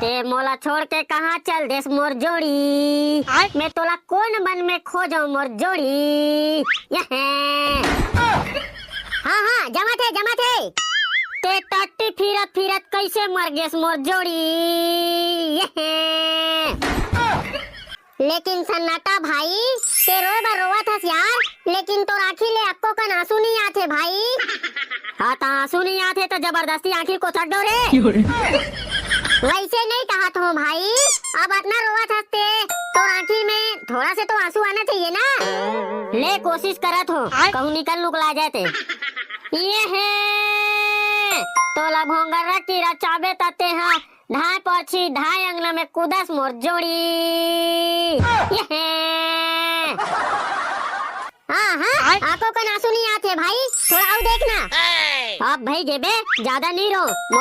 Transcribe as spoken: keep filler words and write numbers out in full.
ते मोला छोड़ के कहाँ चल देस मोर जोड़ी? मैं तोला कोन बन में खोजो मोर जोड़ी? ये है। हाँ हाँ, जमा थे, जमा थे। ते टट्टी फिरत फिरत कैसे मर गेस मोर जोड़ी? ये है। लेकिन सन्नाटा भाई, ते रोए बर रोवत हस यार, लेकिन तोर आँखी ले अक्को कन आंसू नहीं आथे भाई। हाँ, त आंसू नहीं आथे त जबरदस्ती आँखी कोचक डो रे। वैसे नहीं कहत हूँ भाई, अब अतना रोवत हस ते, तोर आँखी में थोड़ा से तो आंसू आना चाहिए ना। ले, कोशिश करत हूँ, कहूँ निकल नुकला जाए ते। ये है, तोला भोंगर रख की रचाबे तते हाँ, धाय परछी, धाय अंगना में कूदस मोर जोड़ी। ये है। हाँ, हाँ, आंखों कन आंसू नहीं आथे भाई, थोड़ा अउ देखना। अब भाई गेबे, ज्यादा नहीं रो, मोर